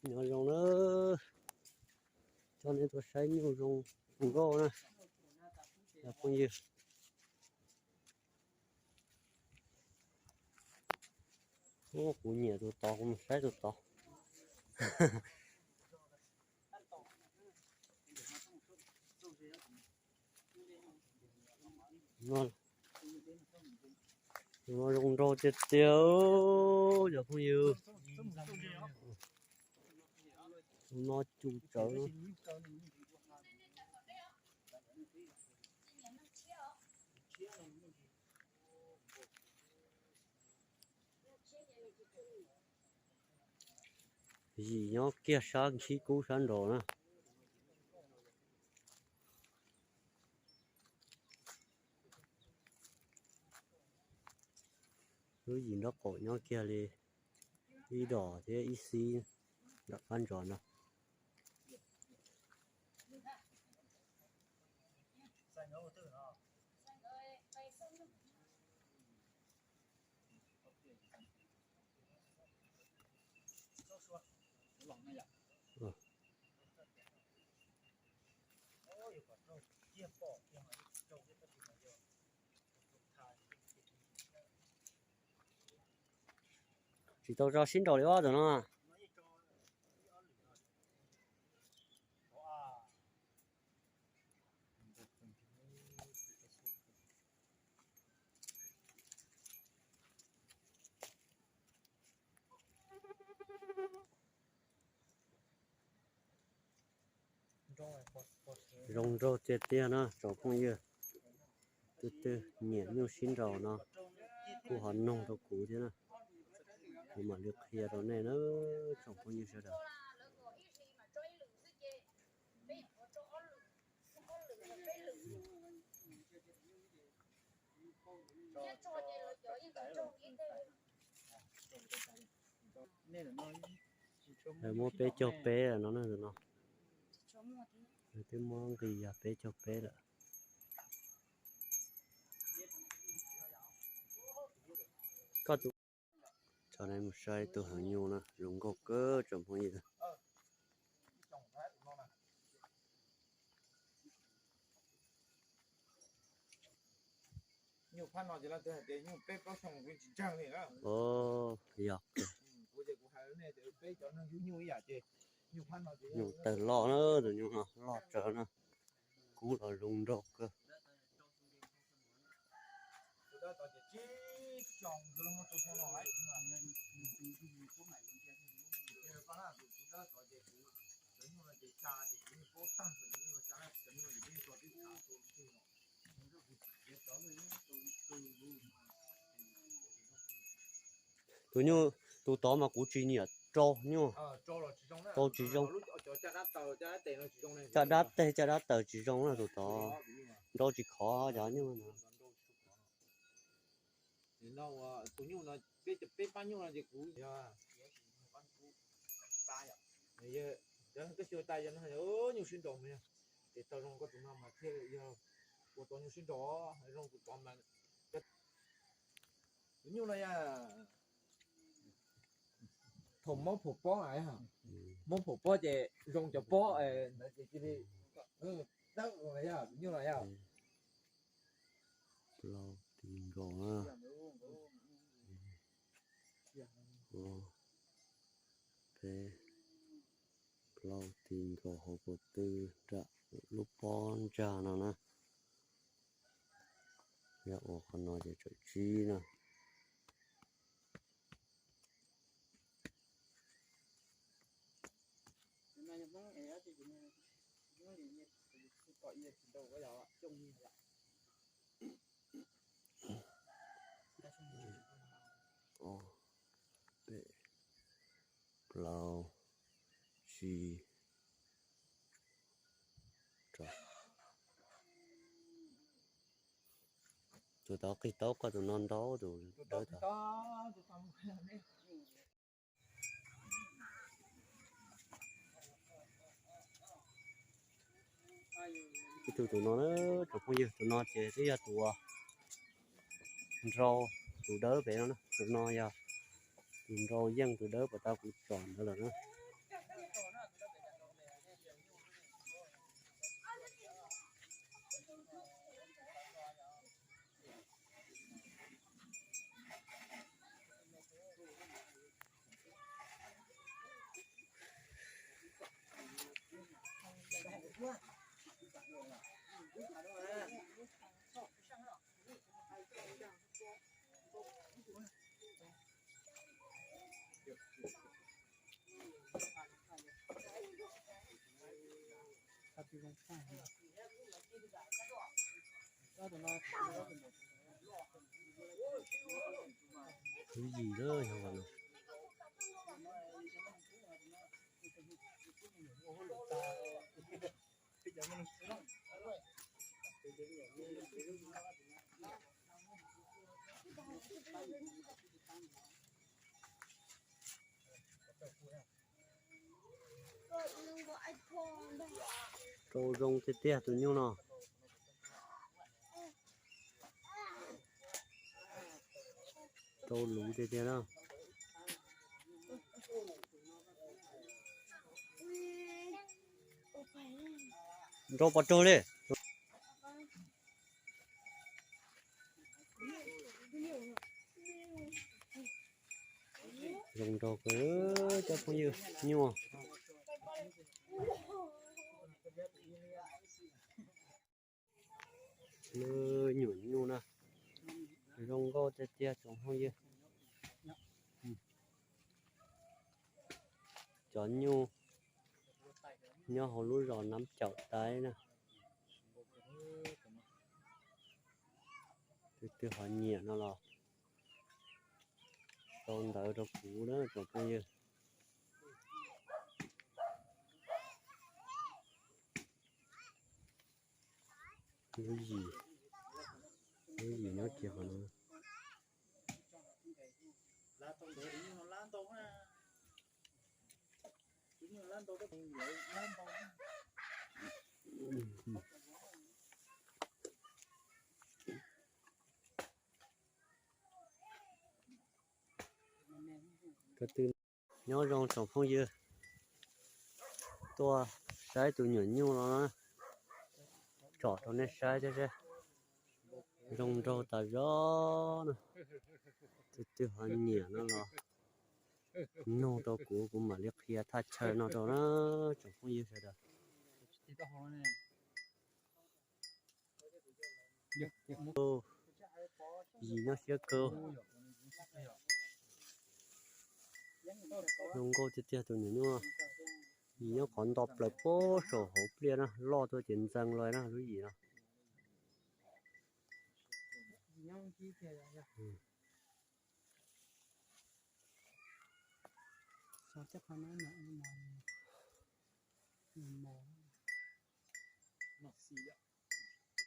Nyob zoo na, coj nej tuaj saib nyuj zoo nkauj na, cov phooj ywg. Ub, kuv nyiam tus tod, kuv mus saib tus tod. Tus no zoo nraug tiag tiag, cov phooj ywg. Tus no cum tsawv. Yim nyob kiag sab nkhib kub sab nraud na. Lub yim nraub qaum nyob kiag li ib dos thiab ib xib nram qab ntsov no. Tsis tau tso sib nraus li ob tug no. Zoo nraug tiag tiag na tsoom phooj ywg. Tus twg nyiam nyuj sib nraus no kuj ho noog rau kuv thiab na. Kuv mam li qhia rau nej na tsoom phooj ywg sawv daws. Muab peb caug peb lawm no na, tus no twb muab nqis yog peb caug peb lawm. Koj tus, tso nej mus saib tus heev nyuj na, zoo nkauj kawg tsoom phooj ywg. Nyuj phab no ces leej twg hais tias nyuj peb plaub xyoo kuv tsis ntseeg li na. Yog, kuv ces kuv hais nej tias peb cov neeg yug nyuj ib yam ces nyuj phab no ces nyuj tawg loj na, tus nyuj no loj tsawv na, kub los zoo nraug kawg. Tus nyuj, tus tod mas kuv tsis nyiam rau nyuj, rau tsis zoo, caj dab teg caj dab taws tsis zoo na tus tod, nrau tsis khov cov nyuj no. Tus nyuj no, peb pab nyuj no ces kuv, cov koj xyuas tas yog no, nyuj sib nraus mas yog, es tau zoo koj tus no mas thiaj yog ua tau nyuj sib nraus zoo tus tod mas. Tus nyuj no yog thaum mob phaum pob, mob phaum pob ces zoo cov pob ntawd ces cia li dawb yog tus nyuj no yog. Plaub ti nkaus na. Peb plaub ti nkaus hauv ko tw nram lub pob ntsag no na. Yog ua qhov no ces tsawm tsib na. Ob, peb, plaub, tsib, rau. Tus tod qig taub, koj tus no nraub, tus dawb tod. Ib tug tus no na, tsoom phooj ywg, tus no ces twb yog tus nrau, tus dawb pem no na. Tus no yog tus nrau yeej tus dawb puas tau kuv tsom ntawd lawm na. Lub yim lawm yog no. Rau zoo tiag tiag tus nyuj no. Rau luv tiag tiag na. Nrau pov raug li. Zoo nraug kawg cov phooj ywg nyuj. Nyuam nyuj na, zoo nkauj tiag tiag tsoom phooj ywg. Cov nyuj nyob hauv lub zos Nab Caum Taib na. Tus twg ho nyiam no los sau ntawv rau kuv na tsoom phooj ywg. Lub yim, lub yim nyob kiag qhov no. Nyob zoo tsoom phooj ywg, tuaj saib tus nyuam nyuj no na, tsom rau nej saib thiab seb. Zoo nraug tas zog na. Tus twg ho nyiam no los nug rau kuv, kuv mam li qhia thaj chaw no rau na tsoom phooj ywg sawv daws. Yim nyob siab kawg. Zoo nkauj tiag tiag tus nyuam nyuj. Yim nyob qhov nto plaws puag saum hauv pliaj na, loj tuaj ces ntxeev los na lub yim no.